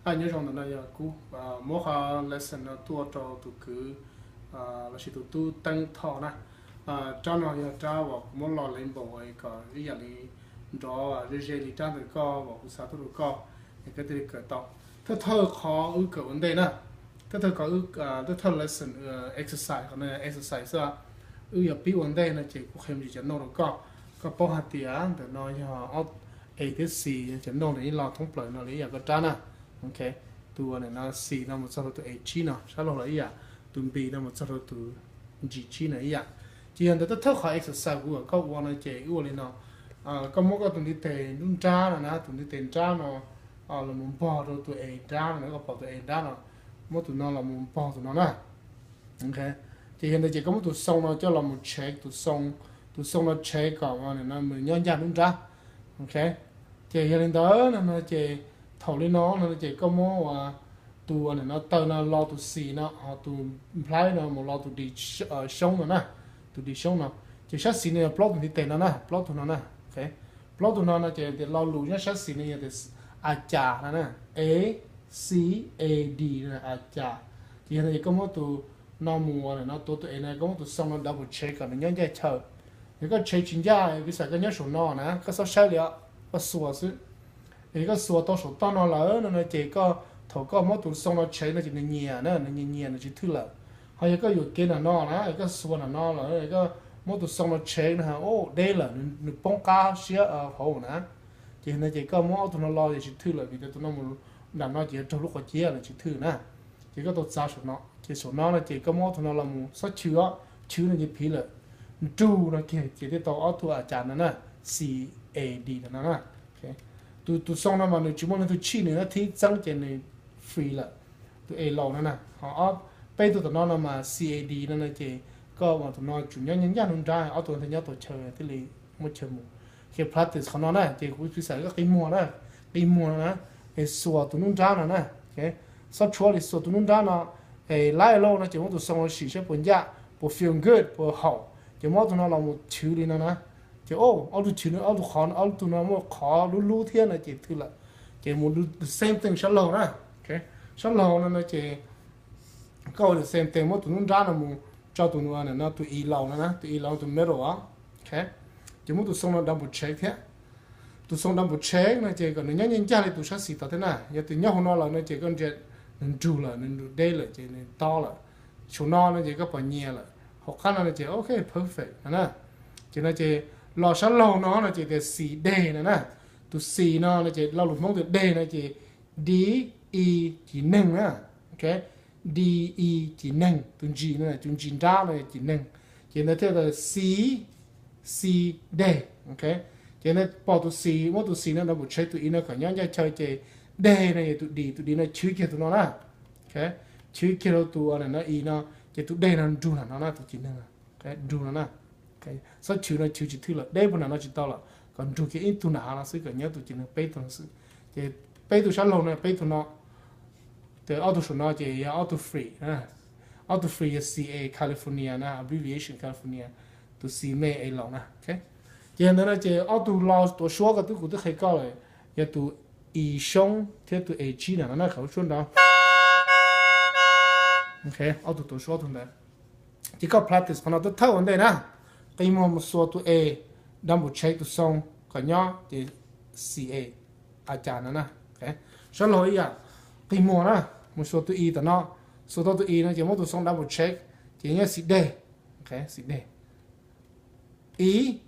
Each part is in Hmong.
Nyob zoo, ntawm no yog kuv muab qhov lesson no tuaj rau tus kwv lossis tus tub Teeb Thoj na. Rab no yog rab uas kuv muab lo label kom ib yam li nrov ze ze li rab ntawm koj uas kuv xa tuaj rau koj, es koj thiaj li kawm tau. Thawj thawj qhov wb kawm ua ntej na, thawj thawj qhov, thawj thawj lesson, exercise, qhov no exercise xwb. Wb yuav pib ua ntej no ces kuv qhia me ntsis cov note rau koj, koj paub hais tias ntawm no yog ob, A thiab C, cov note no ib lo thoob plaws no li ib yam koj rab na. Ok, tus uas nim no C no mus txog rau tus A tsib no sab laug los ib yam, tus B no mus txog rau tus G tsib no ib yam. Ces yog ntawd thawj thawj qhov exercise kuv kom koj ua no ces wb ua li no. Koj muab koj tus ntiv tes nruab nrab no na, tus ntiv tes nrab no los mus npog rau tus A nrab no, koj pom tus A nrab no, muab tus no los mus npog tus no na. Ces yog ntawd ces koj muab tus xoo no coj los mus check tus xoo, tus xoo no check kom nws nyob ncaj nruab nrab. Ok, ces yog li ntawd no no ces thaum li no no ces koj muab ua tus uas nim no taw no lo tus xis no, ho tus nplhaib no mus lo tus D xyoob no na, tus D xyoob no. Ces sab xis no yog plaub tus ntiv tes no na, plaub tug no na. Plaub tug no no ces tias lo lus nyob sab xis no yog tias a cas no na, A, C, A, D no a cas. Ces yog no ces koj muab tus no mus ua nim no tuav tus A no, koj muab tus xoo no double check kom nws nyob ncaj chaw. Yog koj check tsis ncaj, piv xam koj nyob saum no na, koj txhob saib li os, koj xuas xwb. Es koj xuas tau saum toj no lawm no no ces koj, thaum koj muab tus xoo no check no ces nws nyias na, nws nyias nyias nws tsis thwj lawm. Ho yog koj yuam kev nram no na, koj xuas nram no lawm, koj muab tus xoo no check no, o, deb lawm, nws poob qab siab hauv na. Ces no ces koj muab ob tug no lo ces tsis thwj lawm, vim tias tus no mus nram no ces yuav raug lub quav ciab lawm tsis thwj na. Ces koj tau txav saum no, ces saum no no ces koj muab ob tug no los mus txhob chwv os, chwv no ces phiv lawm. Nrug no ces thiaj tau ob tug a cas no na, C, A, D no na. Tus, tus xoo no mas nws tsis muaj leej twg chij nws na, thib txeeb ces nws free lawm. Tus A laus no na, ho peb tug tom no no mas C, A, D no no ces koj mas tus no tsum nyob ncaj nruab nrab, ob tug thiaj nyob tau chaw thiaj li muaj chaw mus. Ces practice qhov no na ces kuv piv xam koj qi muag na, qi muag no na, es xuas tus nruab nrab no na. Txhob tshuab li, xuas tus nruab nrab no, es lab lauj no ces muab tus xoo no sim saib puas ncaj, puas feel good, puas haum, ces muab ob tug no los mus chwv li no na. Ces ob tug chwv, ob tug qhov, ob tug no muaj qhov lub lub thiab no ces thwj lawm. Ces mus the same thing sab laug na. Sab laug no no ces koj ua the same thing, muab tus nruab nrab no mus tso tus no, tus i laus no na, tus i laus tus middle os. Ces muab tus xoo no double check thiab. Tus xoo double check no ces kom nws nyob ncaj ncaj li tus sab xis tod thiab na. Yog tias nyob hauv no lawm no ces koj ntsia nws nrug lawm, nws nrug deb lawm ces nws tob lawm. Saum no no ces koj pom nyias lawm, hauv qab no no ces ok, perfect no na. Ces no ces los sab laug no no ces tias xis deg no na. Tus xis no no ces lo lus Hmoob tias deg no ces D, E, ci neeg na. D, E, ci neeg, tus ntsis no, tus ntsis nrab no ci neeg. Ces ntawd thiaj tias xis, xis deg. Ces ntawd pom tus xis, muab tus xis no double check tus i no kom nyob ncaj chaw ces deg no yog tus D, tus D no chwv kiag tus no na. Chwv kiag rau tus no i no, ces tus deg no nrug nram no na, tus ci neeg nrug no na. Txhob chwv no, chwv tsis thwj lawm, deb puag nram no tsis tau lawm, kom nrug kiag ib tug nram hav no xwb, kom nyob tus ci neeg peb tug no xwb. Ces peb tug sab laug no peb tug no, ces ob tug saum no ces yog ob tug free, ob tug free yog C A California na, abbreviation California, tus C me A laus na. Ces yog ntawd no ces ob tug lo tuav suab ko twb kuv twb qhia koj lawm, yog tus i xyoob thiab tus A tsib na, no na, khav lub suab nrov. Ob tug tuav suab ob tug ntawd. Ces koj practice qhov no thawj thawj ua ntej na. Qi muag mus xuas tus A, double check tus xoo kom nyob ces C A a cas no na. Sab laug ib yam, qi muag na, mus xuas tus i tom no, xuas tau tus i no ces muab tus xoo double check ces nyob xis deg, xis deg. I,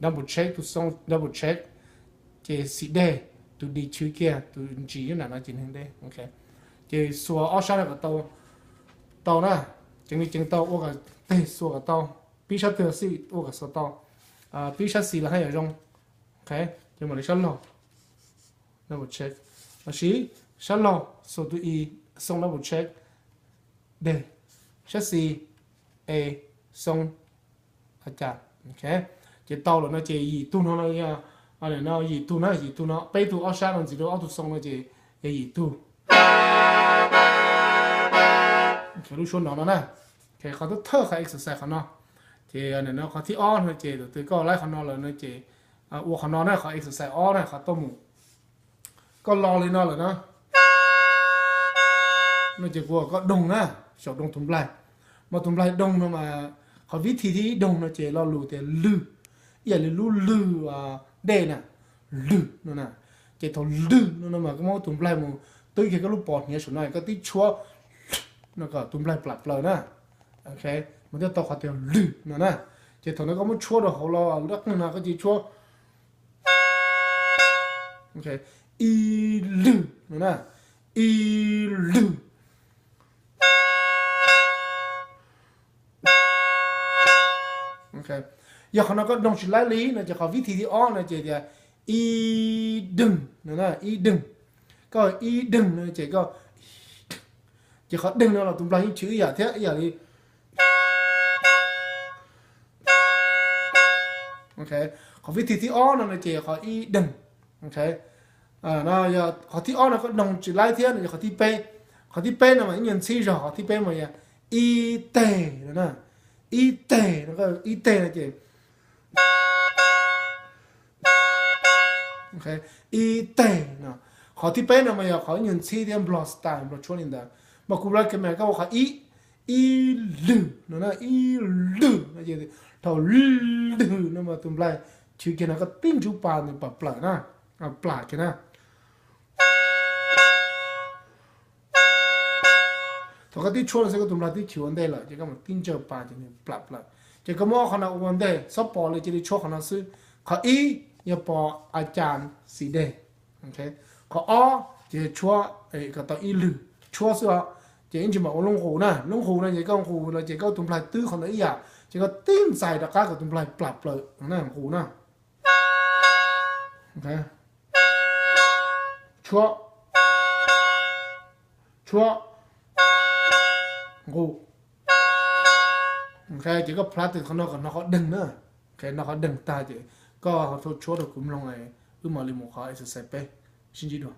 double check tus xoo, double check, ces xis deg, tus D chwv kiag, tus ntsis nyob nram no ces neeg deb. Ces xuas ob sab no kom tau, tau na, ceev li ceev tau, ua kom teg xuas kom tau, pib sab twg xij ua kom xuas tau, pib sab xis los haj yam zoo. Ces mam li sab laug, double check, los sis sab laug xuas tus i, xoo double check, deg, sab xis, A, xoo, a cas. Ces tau lawm no ces yim tug no no, no yim tug na, yim tug no, peb tug ob sab no ntxiv rau ob tug xoo no ces yog yim tug. Lub suab nrov no na. Qhov thawj thawj qhov exercise qhov no. Ces no qhov thib ob no ces thaum twg koj laib qhov no lawm no ces ua qhov no na, qhov exercise ob na, qhov tau mus. Koj lo li no lawm na. no ces kuv koj doog na, xyaum doog tus nplaig. Mas tus nplaig doog no mas, qhov vib thi thib ib doog no ces lo lus tias lwg, ib yam li lub lwg dej na, lwg no na. Ces thaum lwg no no mas koj muab tus nplaig mus twb kiag koj lub pos hniav saum no koj tib tshuab no kom tus nplaig plam plaws na. Mus thiaj tau qhov tias lwg no na. Ces thaum no koj muab tshuab rau hauv los lub dab qeeg no koj cia tshuab ib lwg no na, ib lwg. Yog qhov no koj doog tsis laib li no ces qhov vib thi thib ob no ces tias ib deeg no na, ib deeg. Koj ib deeg no ces koj, ces qhov deeg no los tus nplaig yeej chwv ib yam thiab, ib yam li qhov vib thi thib ob no no ces qhov ib deeg. Qhov thib ob no koj doog tsis laib thiab no yog qhov thib peb. Qhov thib peb no mas ib nyuag ntxhib zog, qhov thib peb mas yog ib teg no na, ib teg no, ib teg no ces ib teg no. Qhov thib peb no mas yog qhov ib nyuag ntxhib thiab nplog style, nplog tshuab li ntawd. Mas kuv ua ke mas koj ua qhov ib, ib lwg no na, ib lwg no ces thaum lwg no mas tus nplaig chwv kiag no koj tib ntsuj pa nws pam plaws na, plam kiag na. Thaum koj tib tshuab no xwb koj tus nplaig twb chwv ua ntej lawm ces koj mam tib ntsaws pa ces nws plam plaws. Ces koj muab qhov no ua ntej, xob pos li cia li tshuab qhov no xwb. Qhov ib yog pos a cas xis dej. Qhov ob ces tshuab kom tau ib lwg, tshuab xwb os. Ces ib ntsis mam ua lub nqus na, lub nqus no ces koj nqus los ces koj tus nplaig twb qhov ntawd ib yam, ces koj tib ntxais rov qab kom tus nplaig plam plaws na, nqus na. Tshuab, tshuab, nqus. Ces koj practice qhov no kom hnov qhov deeg na. Hnov qhov deeg tag ces koj ho tshuab rau kuv mloog, wb mam li mus qhov exercise peb, sib ntsib dua.